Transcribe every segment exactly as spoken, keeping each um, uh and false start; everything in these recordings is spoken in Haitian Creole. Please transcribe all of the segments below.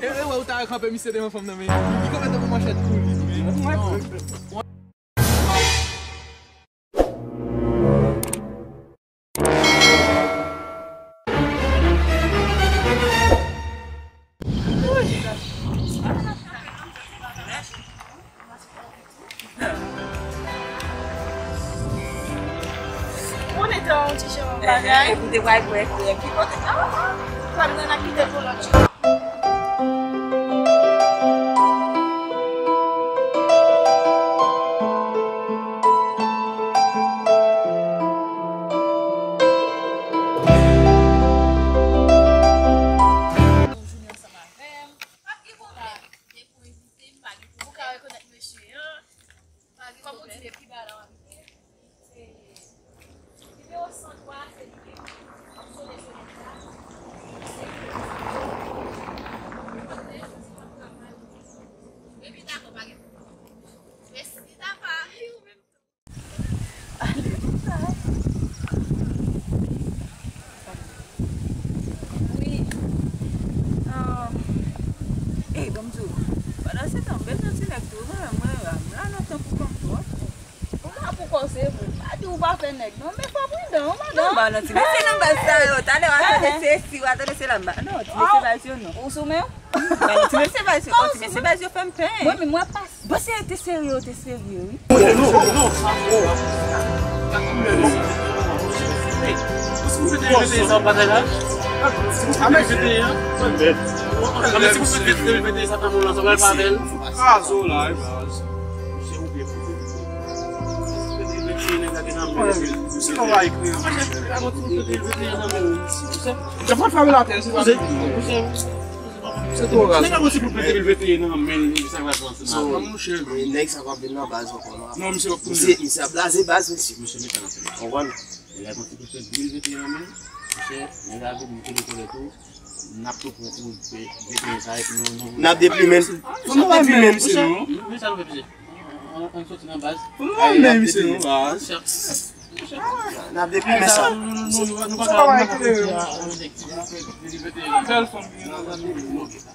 E, e, wè, ou ta kanpe misye devan fanm nan, men li kanpe tankou manchèt kou li. Ou konnen tan yon ti jan bagay. Ehe, pou te pral bwè krèm. Ki kote? Ah, ah. Pral nan kite pou lòt jou. Junior ansanm avè m. Pa gen pwoblèm. Depi w envite m, pa gen pwoblèm. Ou ka rekonèt mesye an. Pa gen pwoblèm. Kòm ou di, depi ba la w abite, se nimewo san twa, se li menm. M ap sone sonèt la. Epi dakò, pa gen pwoblèm. Mèsi, dakò. Wi. Ah. Ey, ban m di w, pandan se tan, m bezwen ti nèg tou, mwen menm, mwen, m la nan tan pou kò m tou. Ou la pou kò se vre. Pa di ou pa fè nèg, non, men fò pridan, wi, madanm. Non, ba non, ti mesye nan baz sa yo, talè w a tande se si, w a tande se la, m ba, non, ti mesye baz yo, non. Ou sou men w? Ba non, ti mesye baz yo, oh, ti mesye baz yo fè m pen. Mwen menm, mwen pa Bon, se te serye, te serye, wi. Se twò raz. Nèg la gon ti kout pete mil vennteyen nan men l, sa k la fè ansanm avè l. Monchè, nèg sa p ap vin nan baz ankò non. Non, misye p ap tounen. Misye, misye ap blaze baz, mesye. Misye met sa nan fè. Konprann? Nèg la gon ti kout pete mil vennteyen nan men l. Misye, nèg la vin, li kole kole tou. N ap tou pran pou vennteyen sa, epi nou, nou. N ap deplimen l. Fò nou deplimen misye, non. Men sa nou fè, misye. Ann, ann soti nan baz. Fò nou anmennen misye nan baz. N ap depi men sa. Bèl fanm. E, e, jan m te kapab di sa.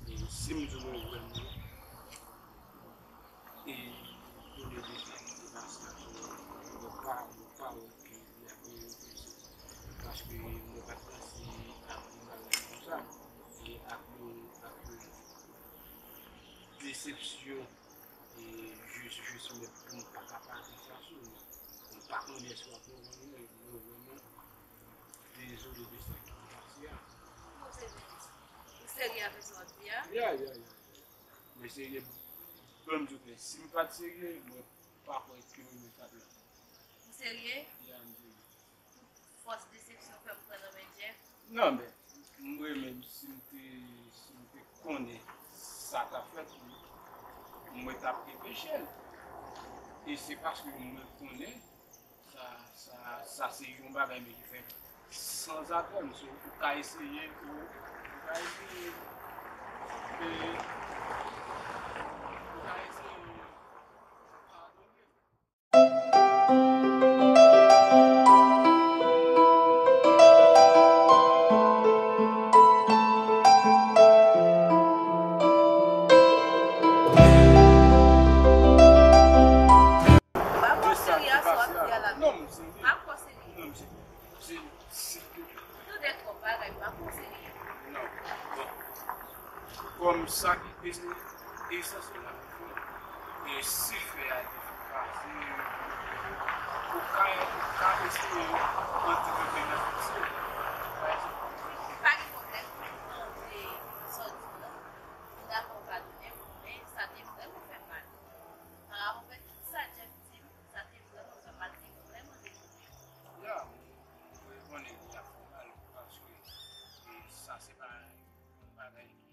E, si m di w mwen vrèman, e, kote de sa ki te pase a, mwen pa, mwen pa wè ke li ap reyalize. Paske mwen pa t panse ap gen bagay konsa. E ak yon, ak yon desepsyon, e jis, jis mèt pou m pa ka pase sa sou li. M pa konnen si w ap konprann mwen, mwen vrèman dezole de sa ki pase a. Ou serye? Ou serye avèk sa w ap di a? Ya, ya, ya, ya. Mwen serye, ban m di w klè, si m pa t serye, mwen pa kwè ke mwen t ap la. Ou serye? Ya, m serye. Tout fòs desepsyon fè m pran nan men Jeff. Non, men, mwen menm, si m te, si m te konnen sa t ap fèt, mwen t ap enpeche l. E se paske mwen konnen sa, sa, sa se yon bagay men ki fèt sanzatann. So, ou ka eseye, ou, ou ka eseye, e, ou ka eseye padone. Pa pran serye a sa w ap di a la. Non, m serye. Pa pran serye. Non, m serye. Se, se ke... Ou tande twòp bagay, pa pran serye. Non. Bon. Kòm sa ki es-, esansyèl la, e si fè a te fin pase, ou ka, ou ka eseye antre nan pase. Pa gen pwoblèm, mwen tande sa w di la. M dakò padone w, men sa te vrèman fè m mal. Pa rapò avèk tout sa Jeff di m, sa te vrèman fè m mal, te vrèman dezole. Ya, mwen konnen li ap fè mal, paske, e, sa se pa yon bagay ki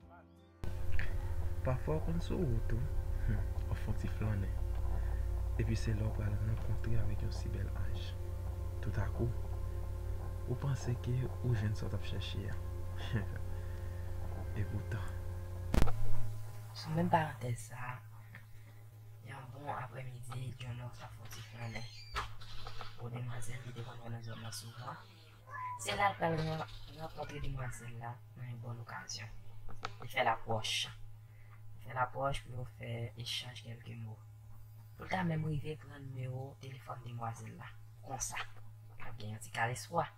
nòmal. Pafwa w konn sou wout ou, hmm, w ap Yon ti flannen. Epi se la w pral rankontre avèk yon si bèl anj. Toutakou, ou panse ke ou jwenn sa w t ap chèche a. Epoutan. Sou menm parantèz sa a, yon bon aprèmidi, John Love t ap fè yon ti flannen. Yon demwazèl ki te konn vin nan zòn nan souvan. Se la l pral ran-, rankontre demwazèl la nan yon bòn okazyon. Li fè lapwòch. Li fè lapwòch pou yo fè echanj kèlke mo. Pou l ta menm rive pran nimewo telefòn demwazèl la. Konsa, l ap gen yon ti kal espwa.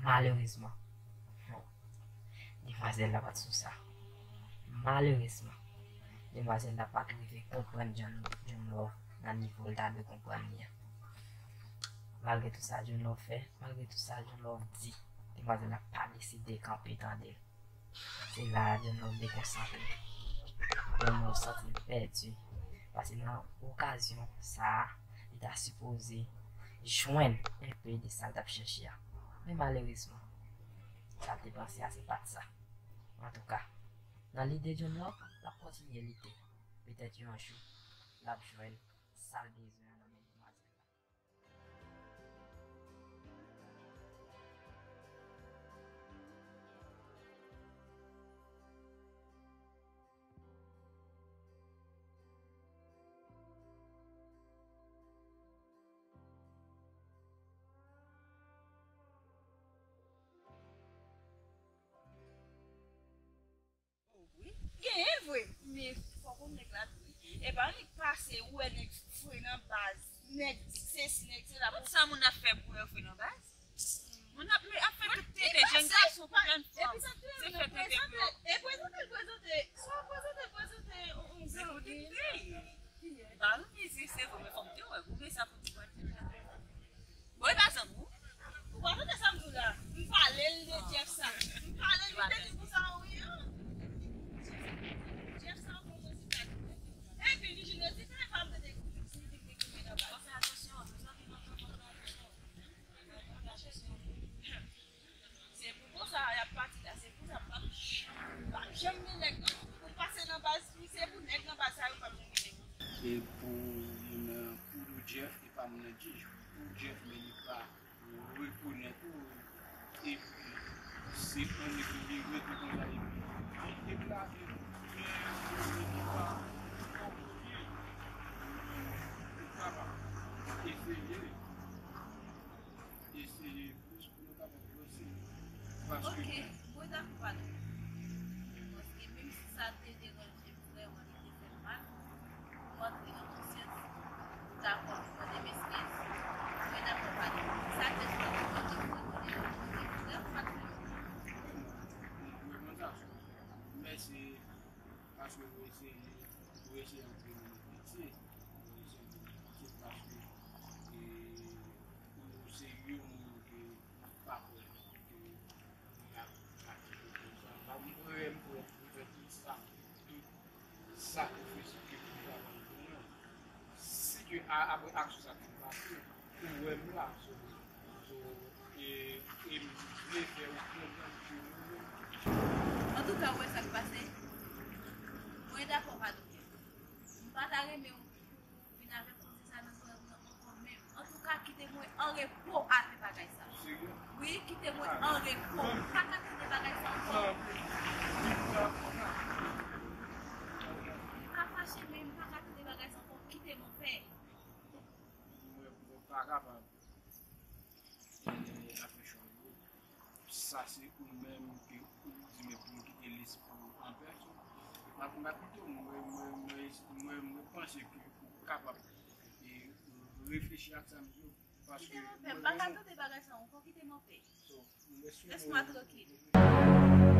Malerezman, demwazèl la pa t sou sa. Malerezman, demwazèl la pa t rive konprann John, John Love nan nivo l ta dwe konprann li an. Malgre tout sa John Love fè, malgre tout sa John Love di, demwazèl la pa deside kanpe tande l. Se la a John Love dekonsantre. John Love santi l pèdi. Paske nan okazyon sa a, li ta sipoze jwenn enpe de sa l t ap chèche a. Men malerezman, sa l te panse a, se pa t sa. Antouka, nan lide John Love, l ap kontinye lite. Petèt yon jou, l ap jwenn sa l bezwen an nan men demwazèl la. Oh, wi. Genyen vre. Men fòk ou nèg la tou wi. E pa annik pase, ou wè nèg fre nan baz. Nèg sesi, nèg sela. Tout sa moun ap fè pou yo fre nan baz. Moun ap, ap fè tout trete jèn gason kou jèn fanm. Se fè trete pou yo. E prezante l prezante. Swa prezante l prezante yon zanmi. Ba wi, mizisyen vre, men fò m te wè. Ou gen sa pou di mwen. Bon, e pa zanmi w. Ou pa tande sa m di w la? M pale l de Jeff sa. M pale l, li te di konsa, wi, an. Jeff sa, bon, mwen se pa. Epi, li jwenn rezilta, e pa m tande si li te gen nan baz. Fè atansyon, nou zanmi nan fè atansyon. Fè atansyon. Se pou konsa y ap pati la, se pou sa m p ap, m p ap janm gen nèg non. Pou pase nan baz, se pou nèg nan baz sa yo p ap janm gen nèg. Se pou moun nan, pou Jeff, e pa moun nan Jeff. Pou Jeff, men li pa rekonèt ou. Epi, se yon nèg ki rete konsa, epi li deklare, men pou nèg ki pa konprann, ou kapab eseye, eseye plis pou nou kapab vanse. Paske... Ok, mwen dakò avè w. Paske menm si sa te deranje m vrèman, li te fè m mal, mwen antre nan konsyans. Dakò, mwen mande m eskiz. Mwen dakò avè w. Sa te fè m mal, mwen rekonèt li, mwen vrèman pa t fè m mal. Mwen konn sa. Mèsi paske ou eseye, ou eseye antre nan pitye. Ou eseye antre nan pitye paske, e, ou se yon moun ke m pa kwè ke y ap pratike konsa. Pa m kwè m pran pou fè tout sa, tout sakrifis ke pou travay pou mwen. Si ke a, apre aksyon sa ki pase, ou wè m la, so, so, e, e m vle fè ou konprann ke ou menm. Antouka, ou wè sa k pase? Mwen dakò pa doktè. M pa ta renmen ou vin avèk koze sa nan kò w nan ankò menm. Antouka, kite mwen an repo avè bagay sa. Wi, kite mwen an repo. M pa ka tande bagay sa ankò. M ka fache, men m pa ka tande bagay sa ankò. Kite m anpè. Mwen, mwen pa kapab. E, afè chwa yo. Sa se ou menm ke ou di, men pou m kite lespri w anpè. So, m ap, m ap kite w, mwen, mwen, mwen, mwen, mwen panse ke ou kapab, e, reflechi ak sa m di w. Paske... Kite m anpè, m pa ka tande bagay sa ankò, kite m anpè. So, lèse mwen... Laisse-moi tranquille.